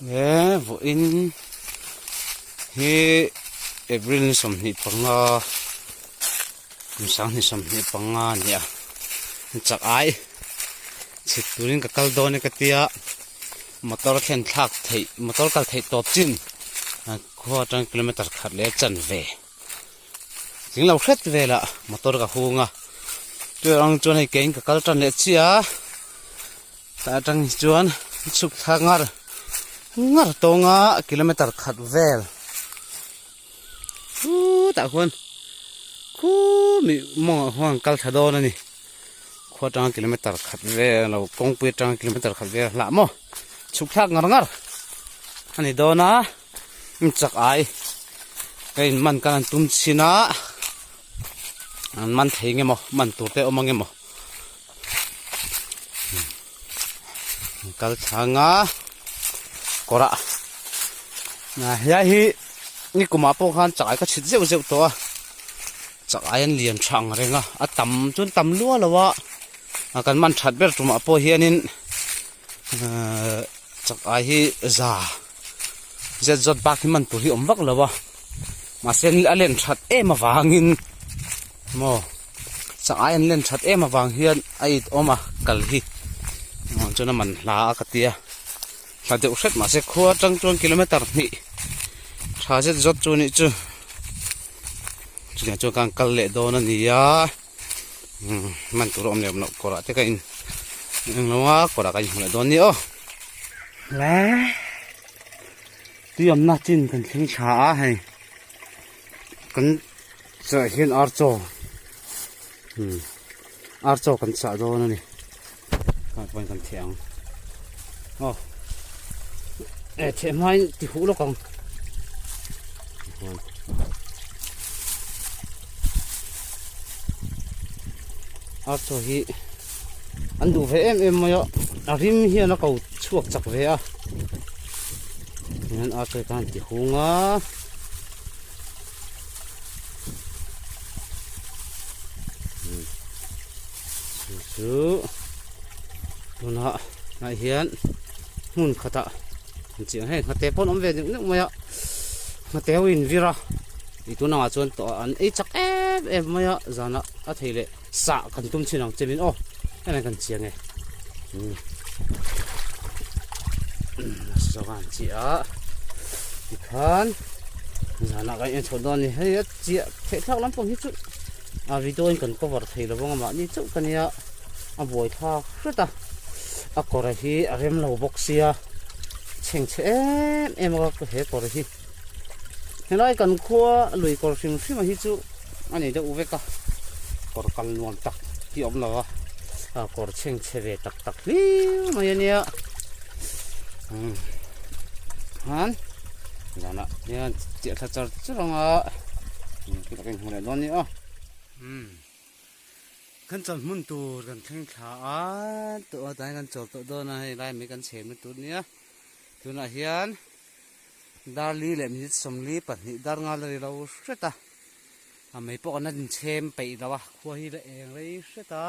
He vawiin hi April ni 25 kum 2025 a ni a chak ai chhit turin ka kal dawn e ka tia motor thlen thlak theih motor kal theih tawp chin khua atang kilometer khat leh chanve. Tling lo hret velah motor ka hung a chu ang chuan hei kein ka kal tan leh chiah a tah atang hi chuan chhuk thla ngar ngar tawng a kilometer khat vel chutah khuan khumi mawngah khuan kal thla dawn a ni khua atanga kilometer khat vel lo kawngpui atanga kilometer khat vel hlah maw chhuk thlak ngar ngar a ni dawn a. Chak ai ka in man kan an tum chhin a an man thei nge maw man tur te awm ange maw kal thlang a kawrah helai hi ni kumah pawh khan chak ai ka chhit zeuh zeuh tawh a chak ai an lian tha ang reng a a tam chuan tam luah lo a kan man that ber tumah pawh hianin ehh chak ai hi za. Zet zawt bak hi man tur hi awm vak lo a mahse a len that em avangin maw chak ai an len that em avang hian a it awm a kal hi chuan a man hla a ka tia hla deuh hret mahse khua atang chuan kilometer hnih tha zet zawt chu nih chu chutiang chuan khan kal leh dawn a ni a man tur a awm leh awm loh kawrah te ka in englo a kawrah ka inhmu leh dawn a ni aw. Le tui awmna chin kan thleng thla a hei kan chah hian ar chaw ar chaw kan chah dawn a ni tah pawhin kan theh ang aw e theh hmain ti huh lawk ang. Ar chaw hi an duh ve em em mai a a rim hian a ko chhuak chak ve a hian ar chaw hi khan ti hung a. Chu chu tunah ah hian hmun khatah an chiang hei nghate pawh an awm ve neuh neuh mai a nghate ho in vir a ih tun angah chuan tawh an ei chak em em mai a zanah a thei leh sah kan tum thin ang chemin aw heng kan chiang e nasa an chiah a tikhan zanah kan en chho dawn a ni hei a chiah theih thlak lampang hi chu a video in kan cover thei lo vang a mahni chauh ka nia a buai thlak hret a a kawr hi a rem lo bawk sia chhengchhe em em a he kawr hi helai kan khua lui kawr hrim hrim a hi chu a ni deuh vek a kawr kal nuam tak hi a awm lo a a kawr chhengchhe ve tak tak hliu mai a nia umm han zanah hian chiah thla char char ang a ka inhmu leh dawn a ni aw umm kan chawl hmun tur kan thleng thla a tawh a tlai kan chawl tawh dawn a hei lai mai kan chhem na tur a nia tunah hian dar li leh minute 42 dar ngal a ri lo hret a a mei pawh kan la inchhem peih lo a khua hi la eng rei hret a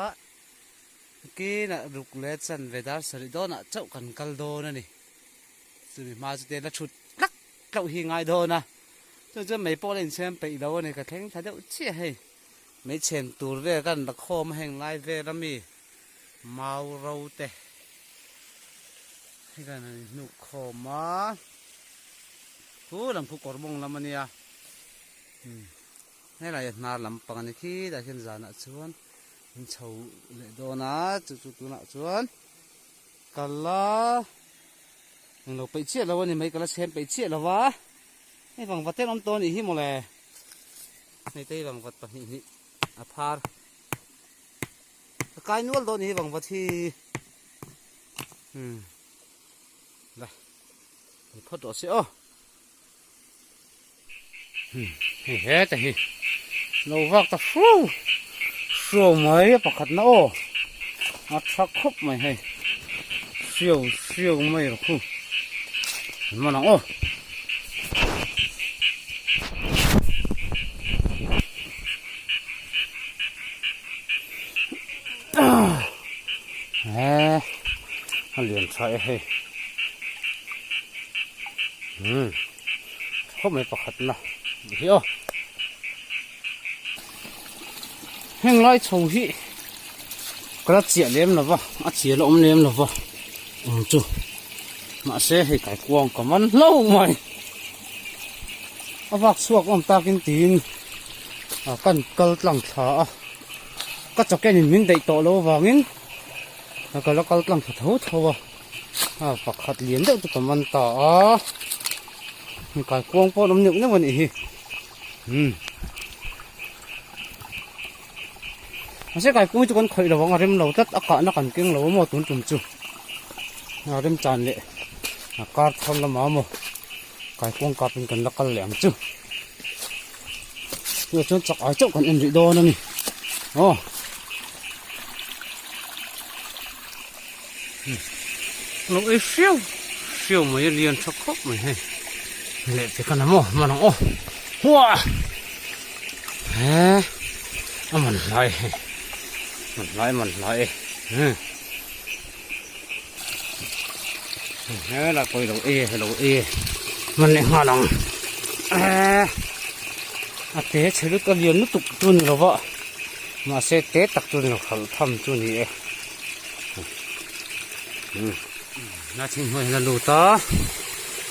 kinah ruk leh chanve dar sarih dawnah chauh kan kal dawn a ni chumi hma chu te la thut tlak tlauh hi ngai dawn a chu chuan mei pawh la inchhem peih lo a ni ka thleng thla deuh chiah hei mei chhem tur vel kan la khawm a heng lai vel ami mau ro te hei kan han inhnuk khawm a khu lam khu kawr mawng lam a nia helai a hnar lampang a ni khi tah hian zanah chuan an chho leh dawn a chu chu tunah chuan kal a englo peih chiah lo a ni mai ka la chhem peih chiah lo va hei vang vat en awm tawh a nih hi mawle hei te hi vang vat pahnih hnih a phar ka kai nual dawn a ni hi vang vat hi umm la ni phawt rawh se aw hei heta hi lo vak ta hru hruau mai a pakhat na aw a tha khawp mai hei hriau hriau mai rawh khu an man ang aw. He a lian tha e hei. Umm khawp mai pakhat na hi aw. Heng lai chho hi ka la chiah lem lo va a chiah la awm lem lo va awm chu mahse hei kaikuang ka man hlauh mai a vak chhuak awm takin tiin ah kan kal tlang thla a ka chawken in min daih tawh loh avangin ka la kal tlang thla tho tho a. A pakhat lian deuh chu ka man ta a kaikuang pawh an awm neuh neuh a nih hi umm mahse kaikuang hi chu kan khawih lo ang a rem lo tlat a kahna kan keng lo a maw tun tum chu a rem chan leh a kar thar lamah maw kaikuang kap in kan la kal leh ang chu tunah chuan chak ai chauh kan en rih dawn a ni aw. Lo ei hriau hriau mai a lian tha khawp mai hei leh che khan amaw man ang aw hua he a man hlai hei man hlai man hlai e he la kawi lo ei e lo ei e man leh nghal ang a te chhe lut a lian lutuk chu ni lova mahse te tak chu ni lo hralh tham chu ni e. Na thing hnuai hian a lut a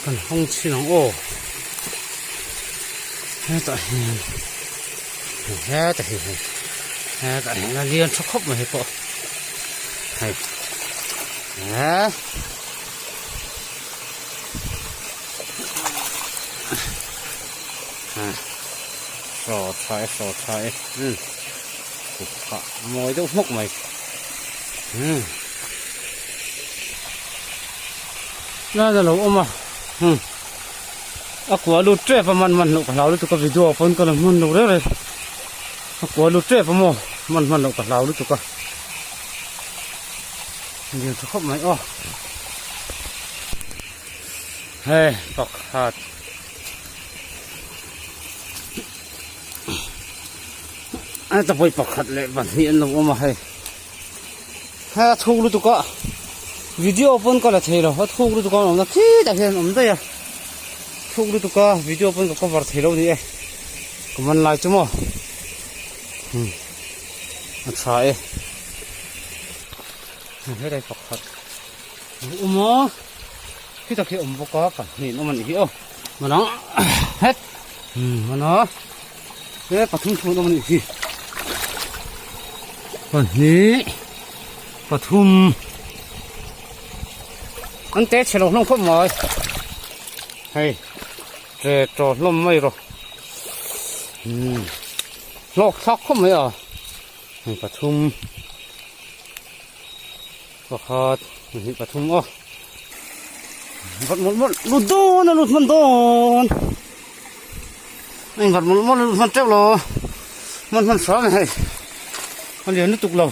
kan hawng chhin ang aw hetah hian hetah hi hei hetah hian a lian tha khawp mai hei pawh hei he saw tha e saw tha e umm. Kut phah mawi deuh hmawk mai umm lai a lo awm a umm a kua lut tep a man man loh ka hlau lutuk a video ah pawn ka la hman lo reng reng a kua lut tep a maw man hman loh ka hlau lutuk a lian tha khawp mai aw hei pakhat. Heta vawi pakhat leh pahnih an lo awm a hei hei a thuk lutuk a video pawn ka la thei lo a thuk lutuk a an awmna khitah hian an awm daih a thuk lutuk a video pawn ka cover thei lo a ni e ka man lai chu maw umm a tha e helai pakhat a awm a khitah khi a awm bawk a pahnih an awm a nih hi aw manang het umm mana he pathum thum an awm a nih hi pahnih pathum an te chhe lo hlawm khawp mai hei tre chaw hlawm mai rawh umm hlawk thlak khawp mai a hei pathum pakhat pahnih pathum aw vat mawlh mawlh lut dawn a lut hman dawn a invat mawlh mawlh a lut hman teuh lo hman hman hram e hei a lian lutuk lo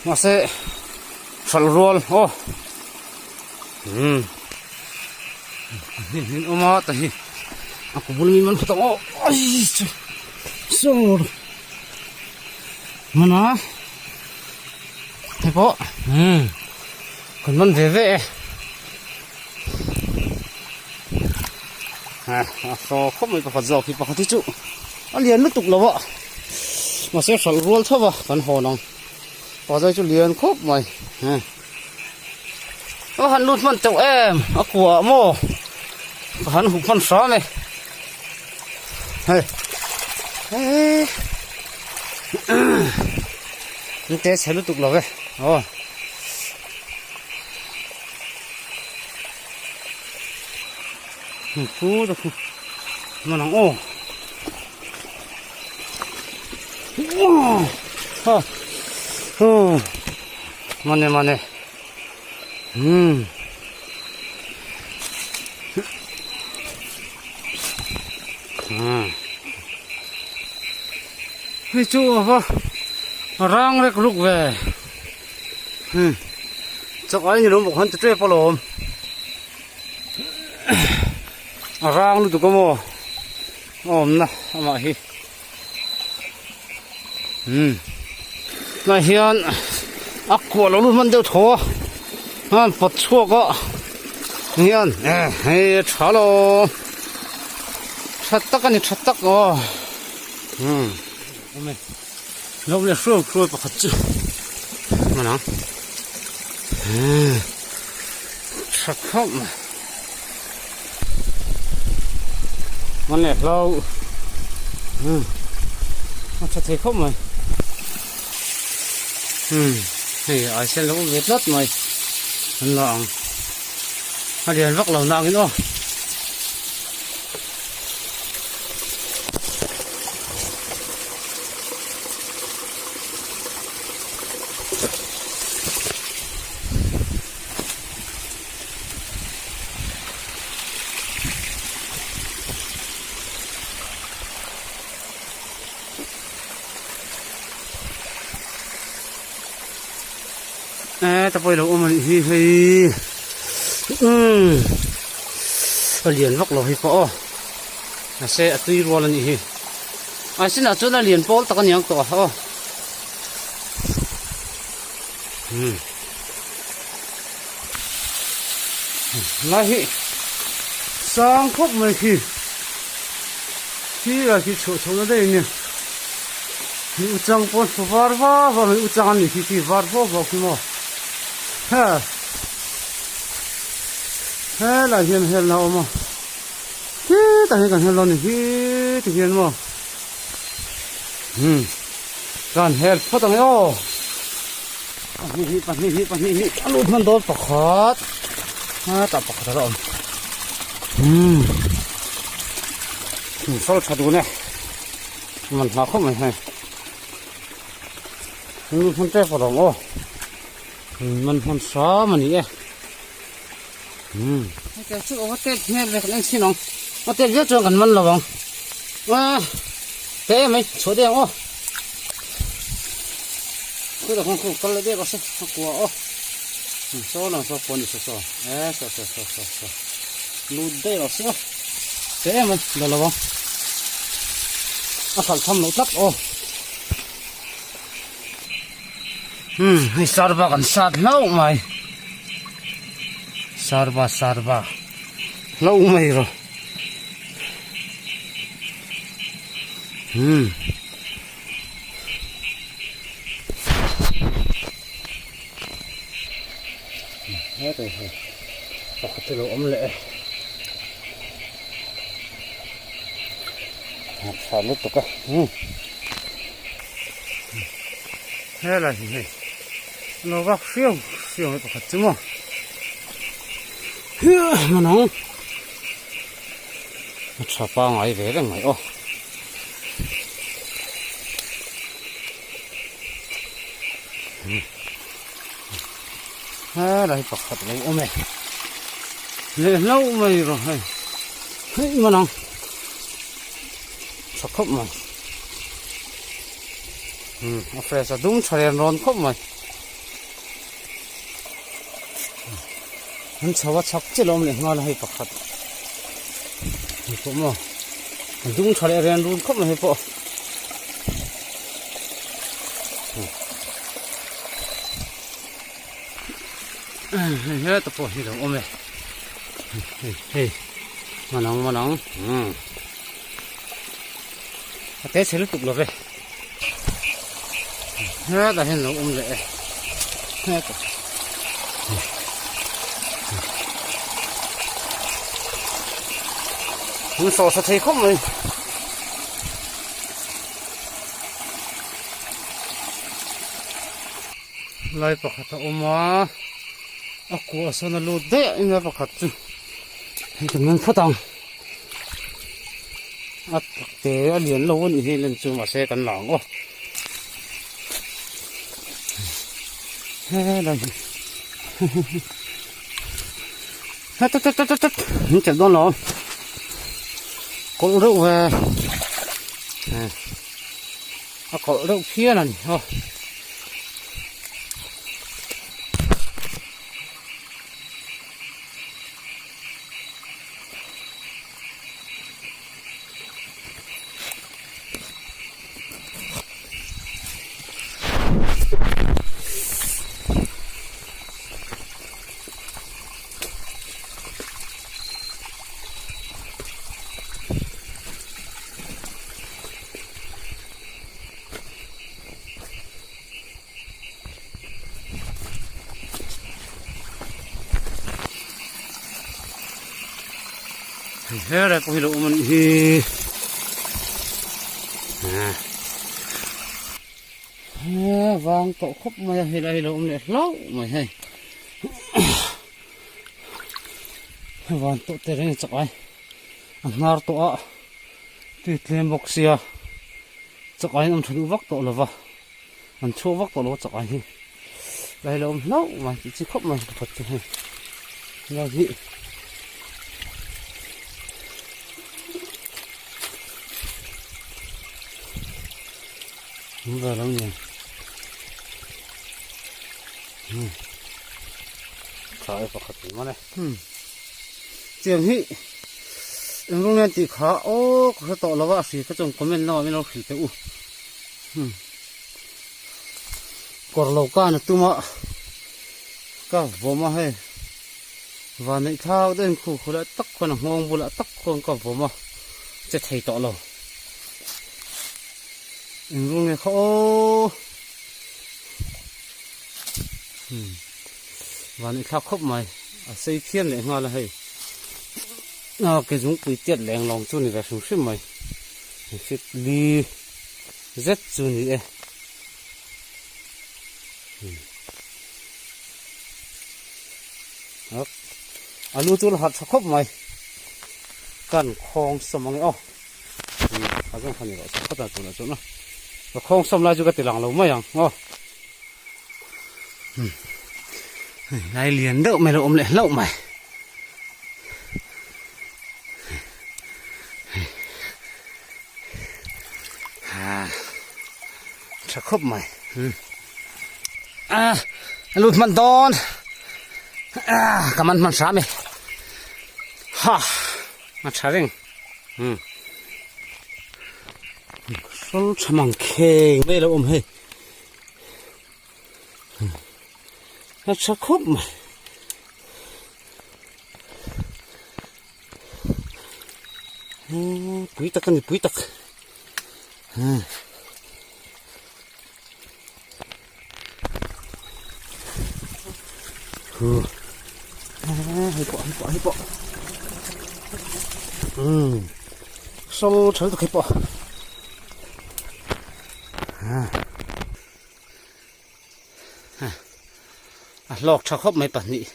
mahse hralh rual aw umm hnim hnim awm a ta hi a ku bul mi man phawt ang aw ai chu sawr hman a. Hei pawh umm kan man ve ve e a hraw khawp mai pakhat zawk hi pakhat hi chu a lian lutuk lo a mahse hralh rual tho a kan hawn ang pakhat zawk hi chu lian khawp mai a han lut hman teuh em a kuah maw ka han hup hman hram e hei hei. An te chhe lutuk lo ve aw. Khu ta khu man ang aw. Ha. Hu. Mane mane. Hmm. Hmm. Hei chu a va rang rek ruk ve hmm chak ai ni lo bawk han ti tep alawm a rang lutuk a maw a awmna amah hi hmm tunah hian a kuah lo lut hman deuh thaw a an pawt chhuak a. Hian hei a tha lo tha tak a ni tha tak aw umm lo leh hruai hruai pakhat chu hman ang tha khawp mai hman leh hlo umm a tha thei khawp mai umm hei ai sen lo ve tlat mai an la ang a lian vak lo nangin aw. E ta pawh ilo awm anih hi hei umm a lian vak lo hei pawh aw mahse a tui rual anih hi a sinah chuan a lian pawl tak aniang tawh a aw umm lai hi sang khawp mai khi khi lai khi chhuah chhoh na daih ania mi uchang pawh an hmu var va va mai uchang an nih khi khi var vawk vawk hi maw he helai hian helna a awm a khitah hian kan hel a ni hi ti hian maw umm kan hel phawt ang e aw. Pahnih hnih pahnih hnih pahnih hnih a lut hman dawn pakhat a tah pakhat a la awm umm sawl tha dun e man hma khawp mai hei lut hman tep alawm aw man hman hram a ni e umm hetiang chu aw tet hmel ve kan en chhin ang a tet viau chuan kan man lo ang a te em mai chhuah deuh ang aw. Khutah khuan khu kal leh deuh rawh se a kua aw saw lang saw pawh a ni saw saw e saw saw saw saw saw lut daih rawh se aw che em mai la lo ang a khalh tham loh tlat aw umm hei sarva kan sat hlauh mai sarva sarva hlauh mai rawh umm. Hetah hian pakhat hi a lo awm leh e a tha lutuk a umm helai hi hei a lo vak hriau hriau mai pakhat chu maw hman ang a tha pangai ve reng mai aw. Helai pakhat lo awm e leh hlauh mai rawh hei hei man ang tha khawp mai umm a fresh a dum tha ren rawn khawp mai an chho a chhak chiah lo awm leh nghal a hei pakhat hei pawh maw a dum tha leh ren run khawp mai hei pawh. Hei heta pawh hi lo awm e hei hei man ang man ang umm a te chhe lutuk lo ve hetah hian lo awm leh e hetah an sawh tha thei khawp mai. Lai pakhat a awm a a kuah sawn a lut daih a eng a pakhat chu hei kan man phawt ang a tak te a lian lo a nih hi len chu mahse kan la ang aw helai hi het het het het het min chelh dawn lo kawlh reuh ve a kawlh reuh phian a ni aw. Helai pawh hi lo awm a nih hi. He vang tawh khawp mai a helai hi lo awm leh hlauh mai hei. Van tawh te reng chak ai a hnar tawh a tui tlem bawk sia chak aiin awm tha duh vak tawh lova an chhuak vak tawh lo a chak ai hi lai lo awm hlauh mai tih chi khawp mai pakhat chu hei lai hi Đúng rồi lắm nhỉ. Khai pakhat ni mawle. Chiang hi eng rawng hian tih kha aw ka hre tawh lo a, a hri kha chuan comment lamah min lo hrilh teh u. Kawr lo kan a tum a, ka vawm a hei van neih thlak deuhin khu khu leh tak khuan a nghawng bulah tak khuan ka vawm a, che thei tawh lo. Eng rawng nge kha aw. Van i thlak khawp mai a sei phian leh nghal a hei a ke zungpui tiat leng lawng chu ni ve hrim hrim mai fit li zet chu ni e a lu chu la harh tha khawp mai kan khawng sawm ang e aw a zawng kha ni rawh se khawtah tunah chuan a ka khawng sawm lai chu ka ti lang lo mai ang aw. Lai lian deuh mai lo awm leh hlauh mai. Ha tha khawp mai. A lut hman dawn. A ka man hman hram e. Ha a tha reng. Sawl tha mang kheng mai lo awm hei. A tha khawp mai. Pui tak a ni pui tak. Hei pawh hei pawh hei pawh. Sawl tha lutuk hei pawh. A hlawk tha khawp mai pahnih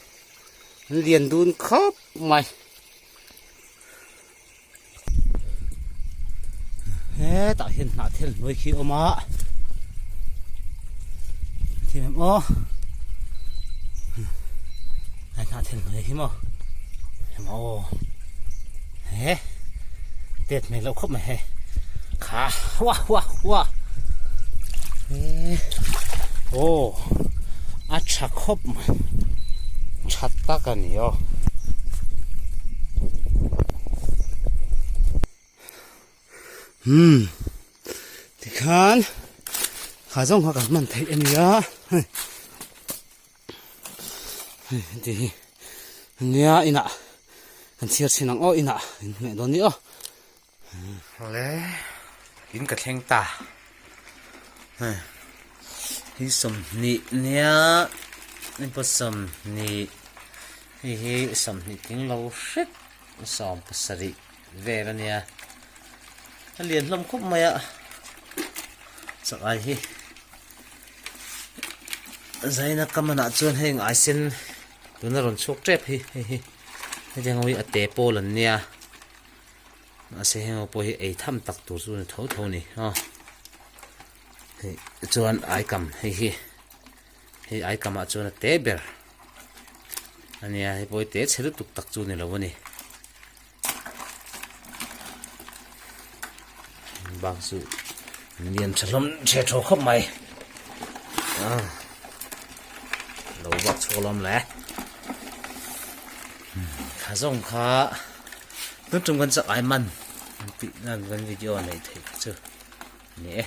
an lian dun khawp mai hetah hian hnah thel hnuai khi a awm a thim em aw hnah thel hnuai hi maw em aw he tet hmel loh khawp mai hei kha wa wa wa aw a tha khawp mai tha tak a ni aw umm tikhan kha zawng kha kan hman theih a ni a hei hei heti hi nia inah kan chhiar chhin ang aw inah in hmeh dawn ni aw. Awle in ka thleng ta hei hi 20 nia ni pawh 20 hei hi 20 tling lo hret 17 vel a nia a lian hlawm khawp mai a chak ai hi zaina ka manah chuan heng ai sen tuna rawn chhuak tep hi hei hi hetiang ho hi a te pawl an nia. Mahse heng ho pawh hi ei tham tak tur chu ni tho tho a ni aw hei chuan aikam hei hi hei aikam ah chuan a te ber a nia hei pawh hi te chhe lutuk tak chu ni lo a ni bak chu lian tha hlawm the thaw khawp mai ah lo bak chhuak lawm le kha zawng kha. Tun tum kan chak ai man tih nan kan video neih theih kha chu a ni e.